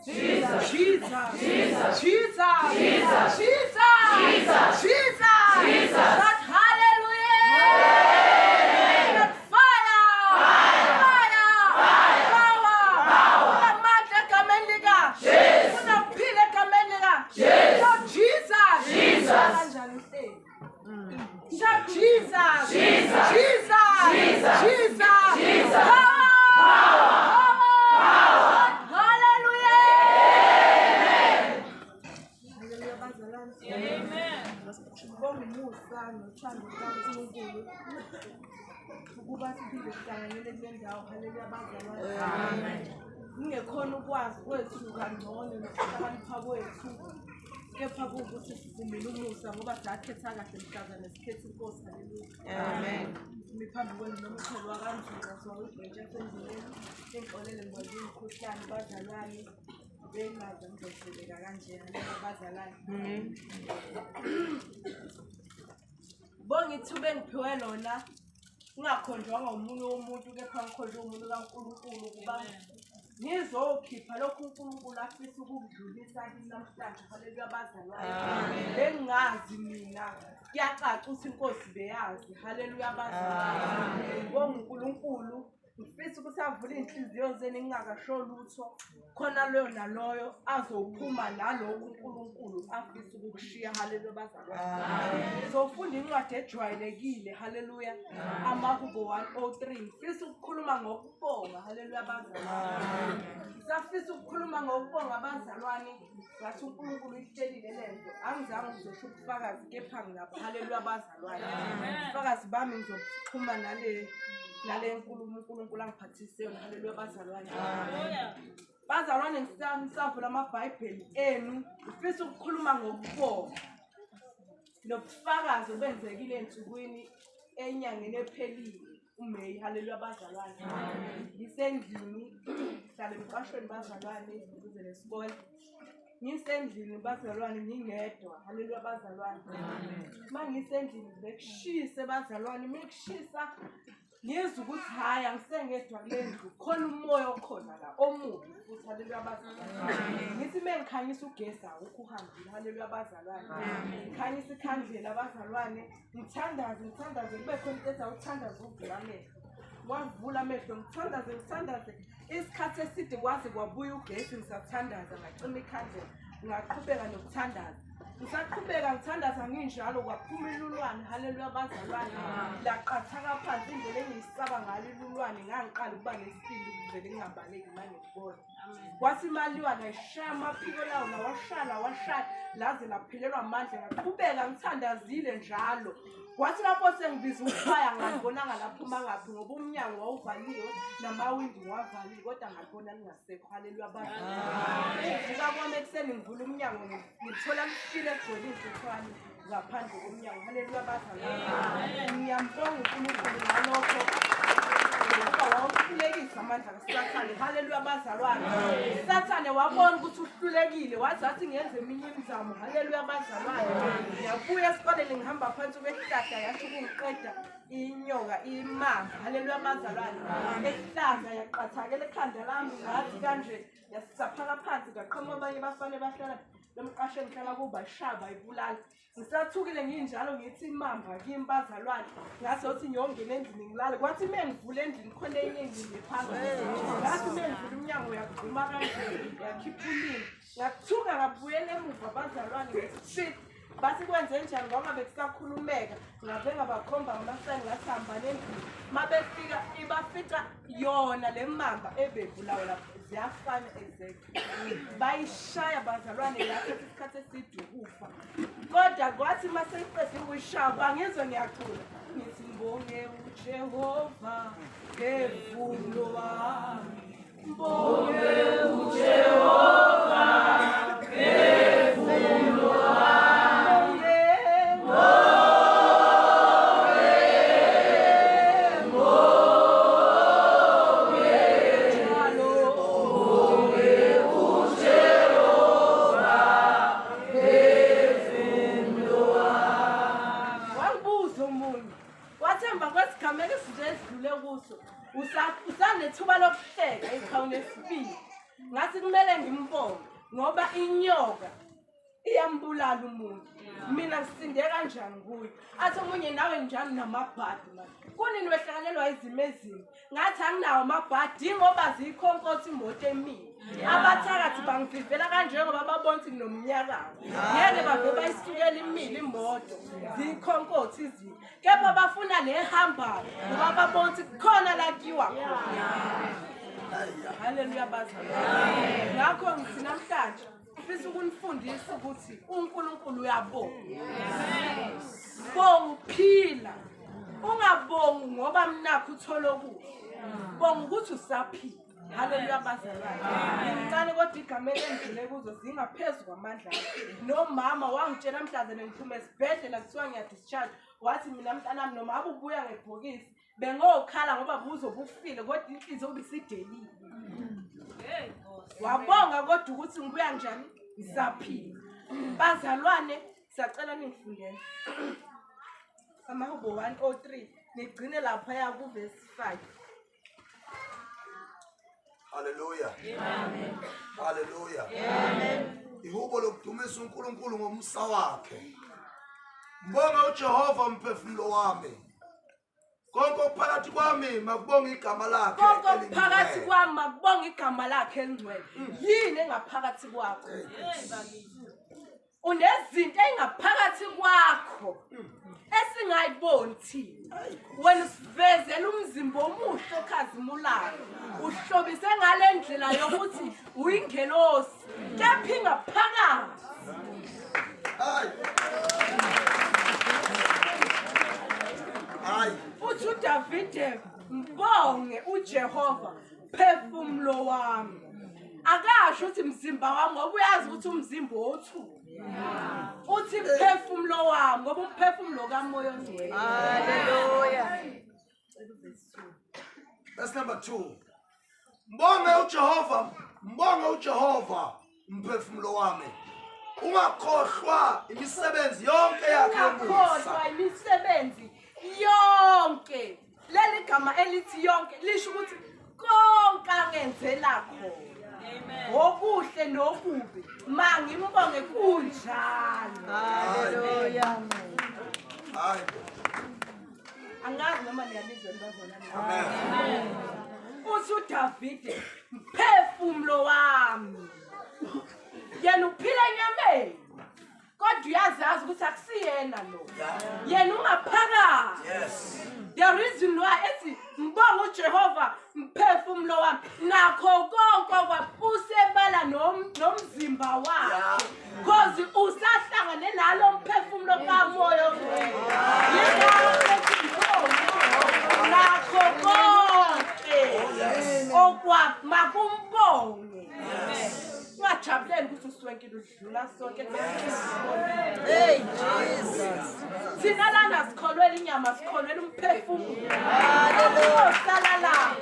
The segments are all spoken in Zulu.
Jesus. Jesus. Jesus. Jesus. Jesus. Jesus. Jesus. Jesus. Shout hallelujah. Shout fire. Fire. Fire. Power. Power. Kunamandla egameni lika Jesu. Kunokuphila egameni lika Jesu. Shout Jesus. Jesus. Kanjani uhleli? Shout Jesus. Jesus. Jesus. Jesus. Jesus. Jesus. Power. Power. Power. Hallelujah. Hallelujah bazalwane. Amen. Sibonga umusa nothando lukaNkulunkulu ukuba siphinde sihlanganyele kule ndawo. Hallelujah bazalwane. Amen. Kungekhona ukwazi kwethu kangcono nokuhlakanipha kwethu kepha kuwukuthi sivumile umusa ngoba sakhetha kahle mhlazane sikhetha inkosi. Haleluya. Amen. Simi phambi kwenu nomqhele wakanzulu wakwibhrentshi yasendleleni. Ningixolele ngikwazi umkhuhlane bazalwane bengaze ngizohleleka kanje. Haleluya bazalwane. Bonga ithuba engiphiwe lona ngingakhonjwanga umunwe womuntu kepha ngikhonjwe umunwe kaNkulunkulu ukuba ngizokhipha lokhu uNkulunkulu afisa ukukudlulisa kimi namhlanje. Haleluya bazalwane. Bengingazi mina, kuyacaca ukuthi inkosi beyazi. Haleluya bazalwane. Ngibonga uNkulunkulu, ngifisa ukuthi avule iy'nhliziyo zenu ngingakasho lutho, khona loyo naloyo azophuma nalokhu uNkulunkulu afisa ukukushiya. Haleluya bazalwane. Sofunda incwadi ejwayelekile, haleluya, Amahubo 103. Ngifisa ukukhuluma ngokubonga. Haleluya bazalwane. Safisa ukukhuluma ngokubonga bazalwane, ngathi uNkulunkulu uyihlelile lento. Angizange ngizosho ubufakazi kepha ngilapha. Haleluya bazalwane. Ubufakazi bami ngizobuxhuma nale nkulumo uNkulunkulu angiphathise yona. Haleluya bazalwane. Bazalwane, ngisavula amabhayibheli enu, ngifisa ukukhuluma ngokubonga nobufakazi obenzekile ey'nsukwini enyangeni ephelile uMeyi. Haleluya bazalwane. Ngisendlini, ngihlala emqashweni bazalwane, duze nesikole. Ngisendlini bazalwane, ngingedwa. Haleluya bazalwane. Uma ngisendlini bekushise bazalwane, mekushisa ngizwa ukuthi hhayi, angisengedwa kule ndlu, khona umoya okhona la omubi futhi. Haleluya bazalwane. Ngithi uma ngikhanyisa ugesi awukho, uhambile. Haleluya bazalwane. Ngikhanyisa ikhandlela bazalwane, ngithandaze, ngithandaze, kube khona into ethi awuthandaze uvula amehlo. Wavula amehlo, ngithandaze, ngithandaze isikhathi eside kwaze kwabuya ugesi, ngisathandaza. Ngacima ikhandlela, ngaqhubeka nokuthandaza. Ngisaqhubeka ngithandaza nginjalo, kwaphuma ilulwane. Haleluya bazalwane. Laqathaka phansi. Indlela engiyisaba ngalo ilulwane, ngangiqala ukuba nesibindi ukuvele ngingabaleki uma ngikubona. Kwathi imaliwa layishaya amaphiko lawo, lawashaya, lawashaya laze laphelelwa amandla. Ngaqhubeka ngithandazile njalo. Kwathi lapho sengibiza ukushaya, ngalibonanga laphuma ngaphi ngoba umnyango wawuvaliwe namawindi wavaliwe, kodwa ngalibona lingasekho. Haleluya bazalwane. Ukuvuka kwami ekuseni ngivula umnyango, ngithola lifile kugcwele iy'ntuthwane ngaphandle komnyango. Haleluya bazalwane. Ngiyambonga uNkulunkulu ngalokho ngoba wawuhlulekisa amandla kaSathane. Haleluya bazalwane. Sathane wabona ukuthi uhlulekile, wathi wathi ngenze eminye imizamo. Haleluya bazalwane. Ngiyabuya esikoleni, ngihamba phansi kwesihlahla, yasho ukungiqeda inyoka imamba. Haleluya bazalwane. Ehlaza yaqathakela ekhanda lami, ngathi kanje yasaphaka phansi, ngaqhamuka abanye bafane bahlala lomqasho engihlala kuba ishaya bayibulala. Ngisathukile nginjalo, ngithi imamba kimi bazalwane, ngathi othi ngiyongena endlini ngilale. Kwathi uma ngivula endlini khona enye endlini phakathi, ngathi uma ngivula umnyango uyagxuma kanje, yakhipha ulimi. Ngathuka, ngabuyela emuva bazalwane, ngithi bathi kwenze njani ngoba bekusakhulumeka. Ngabe ngabakhomba ngamasani, ngathi hambani endlini. Uma befika ibafica yona le mamba ebebulawa lapho, ziyafana exactly. Bayishaya bazalwane, yathatha isikhathi eside ukufa, kodwa kwathi uma seyiqede ukuyishaya bangizwe ngiyacula ngithi mbonge uJehova phefumulo wami, mbonge uJehova phefumulo wami, mbonge, mbonge njalo, mbonge uJehova phefumulo wami. Wangibuza omunye wathi emva kwesigameko esinje esidlule kuso, usanethuba lokuhleka iqhawe nesibili. Ngathi kumele ngimbonge. Ngiyabonga ngoba inyoka iyambulala umuntu. Mina ngisinde kanjani kuyo? Athi omunye nawe njani namabhadi manje. Kunini wehlakalelwa izimo ezimbi? Ngathi anginawo amabhadi ngoba ziyikhonkotha imoto emile. Abathakathi bangivivela kanjengoba babona ukuthi nginomnyakazo. Ngeke bave bayisukela imile imoto. Ziyikhonkotha izinto. Kepha bafuna le ehambayo ngoba babona ukuthi kukhona la kuyiwa khona. Haleluya bazalwane. Ngakho ngithi namhlanje ngifisa ukunifundisa ukuthi uNkulunkulu uyabonga. Bonga uphila. Ungabongi ngoba mnakho uthola okuhle. Bonga ukuthi usaphila. Haleluya bazalwane. Ngimncane kodwa igama elengidlule kuzo zingaphezu kwamandla. Nomama wangitshela mhlazane ngiphume esibhedlela kuthiwa ngiyadischarge wathi mina mntanami noma abe ubuya ngebhokisi bengokhala ngoba buzobe ufile kodwa inhliziyo ubisidelile. Wabonga kodwa ukuthi ngibuya njani ngisaphila. Bazalwane siyacela ningifundele. Amahubo 103 nigcine lapha kuvesi 5. Haleluya. Amen. Haleluya. Amen. Ihubo lokudumisa uNkulunkulu ngomusa wakhe. Mbonga uJehova mphefumulo wami. Konke okuphakathi kwami makubonge igama lakhe. Konke okuphakathi kwami makubonge igama lakhe elingcwele. Yini engaphakathi kwakho? Unezinto engaphakathi kwakho esingayiboni thina. Wena usivezela umzimba omuhle okhazimulayo. Uhlobise ngale ndlela yokuthi uyingelosi kepha ingaphakathi. Hayi. Hayi. Uthi uDavide mbonge uJehova phefumulo wami. Akasho ukuthi mzimba wami ngoba uyazi ukuthi umzimba wothuka. Uthi phefumulo wami ngoba umphefumulo kaMoya oNgcwele. Hallelujah. Verse number 2. Mbonge uJehova, mbonge uJehova mphefumulo wami. Ungakhohlwa imisebenzi yonke yakhe yomusa. Ungakhohlwa imisebenzi yonke. Leli gama elithi yonke lisho ukuthi konke angenzela khona. Okuhle nokubi mangimbonge kunjalo. Hallelujah. Hayi. Angazi noma niyalizwa nibazona. Amen. Uthi uDavide, mphefumulo wami. Yena uphila enyameni. Kodwa uyazazi ukuthi akusiyena lo. Yena ungaphakathi. Yes. The reason why ethi ngibonga uJehova mphefumulo wami nakho konke okwami usebala nomzimba wakhe. Cause usahlangane nalo mphefumulo kaMoya oNgcwele. Yingakho ethi ngibonga uJehova nakho konke okwami makumbonge. Ungajabuleli ukuthi uswenkile udlula sonke. Hey Jesus. Thina lana sikholwela inyama sikholwela umphefumulo. Hallelujah. La.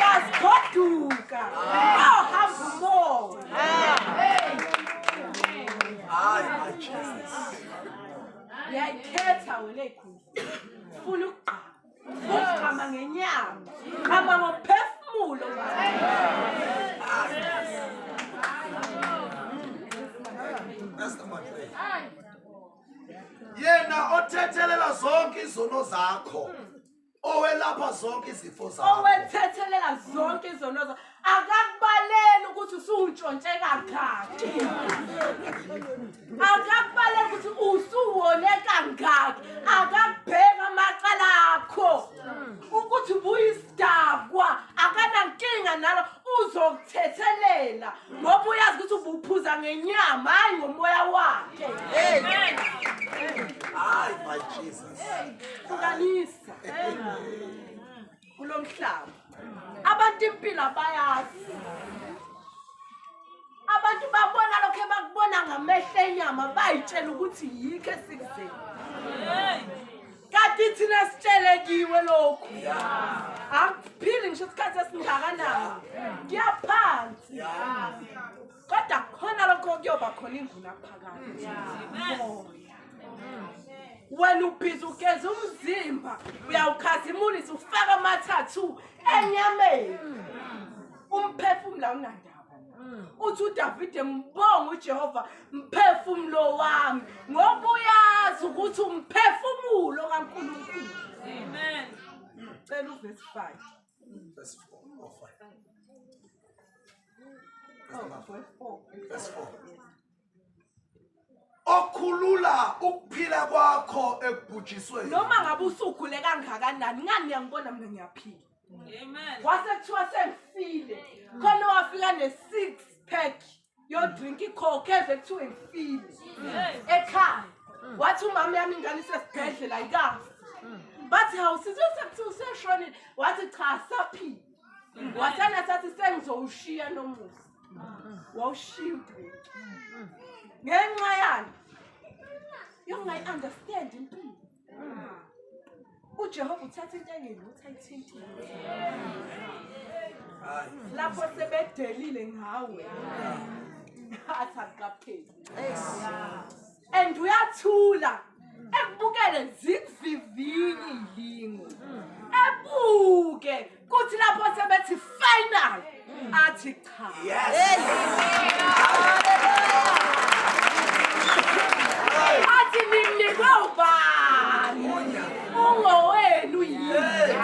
Basigoduka. Ohamba umoya. Hayi my Jesus. Uyayikhetha wena eyikhulu. Ufuna ukugqama. Ugqama ngenyama. Gqama ngomphefumulo. Verse number 3. Yena othethelela zonke izono zakho. Owelapha zonke izifo zakho. Owethethelela zonke izono zakho. Akakubaleli ukuthi usuntshontshe kangaki. Akakubaleli ukuthi usuwone kangaki. Akakubheka amacala akho. Ukuthi ubuyisidakwa akanankinga nalo uzokuthethelela ngoba uyazi ukuthi ubuphuza ngenyama hayi ngomoya wakhe. Hayi my Jesus. Hlukanisa kulomhlaba. Abantu impilo abayazi. Abantu babona lokho ebakubona ngamehlo enyama bayitshela ukuthi yikho esikuzeni. Kanti thina sitshelekiwe lokhu. Akuphili ngisho isikhathi esingakanani. Kuyaphansi. Kodwa khona lokho kuyoba khona inguna phakathi. Moya. Wena ubhizi ugeza umzimba uyawukhazimulisa ufaka amathathu enyameni. Umphefumulo awunandaba. Uthi uDavide mbonga uJehova mphefumulo wami ngoba uyazi ukuthi umphefumulo kaNkulunkulu. Amen. Cela uverse 5. Verse 4 or 5. Oh, verse 4. Verse 4. Okhulula ukuphila kwakho ekubhujisweni. Noma ngabe usugule kangakanani, ngani niyangibona mina ngiyaphila. Amen. Kwase kuthiwa sengifile. Khona wafika ne-six pack yodrink icoke eze kuthiwe ngifile. Ekhaya. Wathi umama yami ingane isesibhedlela ayikafi. Bathi hawu sizwe sekuthiwa useshonile. Wathi cha saphila. Wasana sathi sengizowushiya nomusa. Wawushiya udrink. Ngenxa yani? Yokungayi-understand impilo. uJehova uthatha into engelutho ayithintile lapho sebedelile ngawe athi akukapheli and uyathula ekubukele zikuvivinye ilingo ebuke kuthi lapho sebethi final athi cha Yes. Athi ninikwe ubani? Ungowenu yini?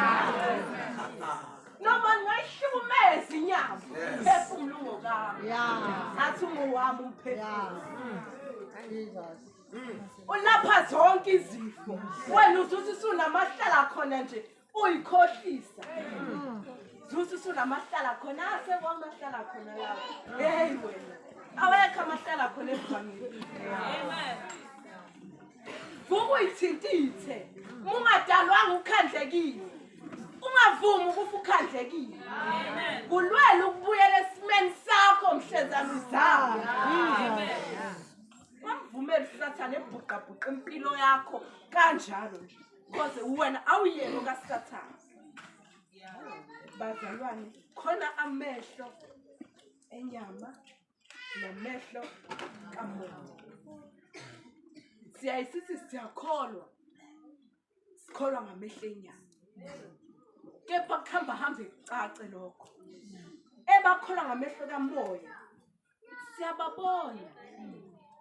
Noma ngayihlukumeza inyama, umphefumulo ungokami. Athi ungowami umphefumulo. Jesus. Ulapha zonke izifo. Wena uzuthi usunamahlala khona nje uyikhohlisa. Zuthi usunamahlala khona asekwamahlala khona lapho. Hey wena. Awekho amahlala khona ebhangeni. Amen. Vuka uyithintithe. Uma ungadalwanga ukhandlekile. Ungavumi ukufa ukhandlekile. Kulwela ukubuyela esimeni sakho mhlezana uzama. Wamvumela uSathane ebhuqabhuqa impilo yakho kanjalo nje. Because wena awuyena okaSathane. Bazalwane, khona amehlo enyama namehlo kamoya. Siyayisithi siyakholwa. Sikholwa ngamehlo enyama. Kepha kuhamba hambe kucace lokho. Ebakholwa ngamehlo kamoya. Siyababona.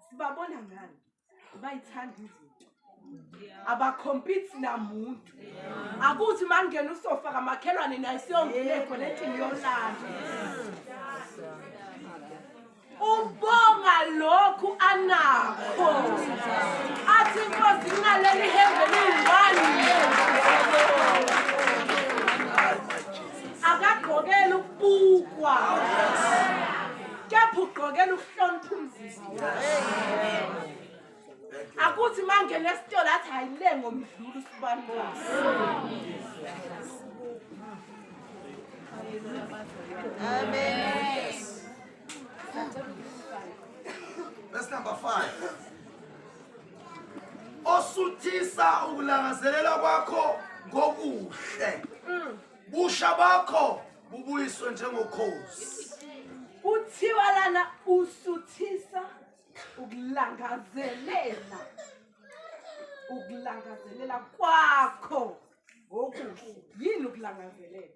Sibabona ngani? Bayithanda izinto. Abakhompiti namuntu. Akuthi mangena usofa kamakhelwane naye siyongena ekhona endlini yolanda. Ubonga lokhu anakho. Athi inkosi nginaleli hembe liyi-one. Akagqokeli ukubukwa. Kepha ugqokela ukuhlonipha umzimba. Akuthi mangena esitolo athi hayi le ngomdlula usibani bani. Amen. Verse number 5. Osuthisa ukulangazelela kwakho ngokuhle. Busha bakho bubuyiswe njengokhozi. Kuthiwa lana usuthisa ukulangazelela ukulangazelela kwakho ngokuhle. Yini ukulangazelela?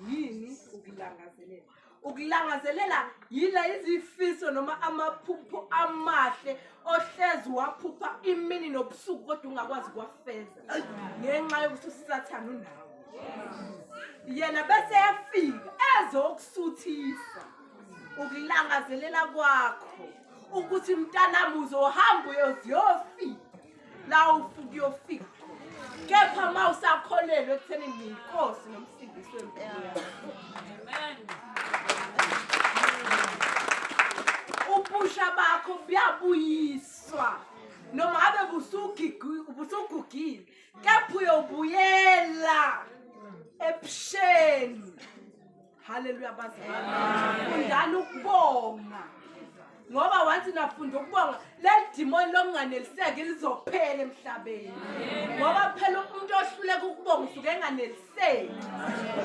Yini ukulangazelela? Ukulangazelela yila izifiso noma amaphupho amahle ohlezi waphupha imini nobusuku kodwa ungakwazi kuwafeza ngenxa yokuthi uSathane unawe. Yena bese yafika ezokusuthisa ukulangazelela kwakho ukuthi mntanami uzohamba uyoziyofika la ufuka uyofika khona. Kepha uma usakholelwa ekutheni ngiyinkosi nomsindisi wempilo yakho. Amen. Ubusha bakho buyabuyiswa noma ngabe busugugile kepha uyobuyela ebusheni. Haleluya bazalwane. Fundani ukubonga. Ngoba once nafunda ukubonga leli dimoni lokunganeliseki lizophela emhlabeni. Ngoba phela umuntu ohluleka ukubonga usuke enganeliseki.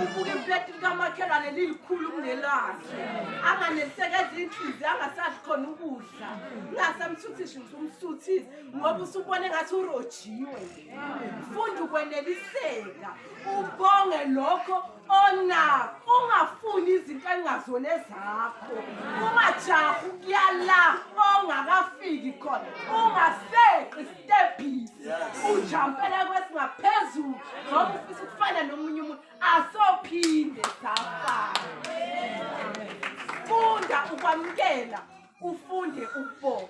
Ubuka ipleti likamakhelwane lilikhulu kunelakhe. Anganeliseki edla inhliziyo angasadli khona ukudla. Ungasamsuthisi usumsuthisa ngoba usubone ngathi urojiwe. Funda ukweneliseka. Ubonge lokho onakho. Ungafuni izinto ekungazona ezakho. Ungajahi ukuyala ongakafiki khona. Ungaseqi isitebhisi. Ujampela kwesingaphezulu ngoba ufisa ukufana nomunye umuntu. Asophinde safana. Funda ukwamukela, ufunde ukubonga.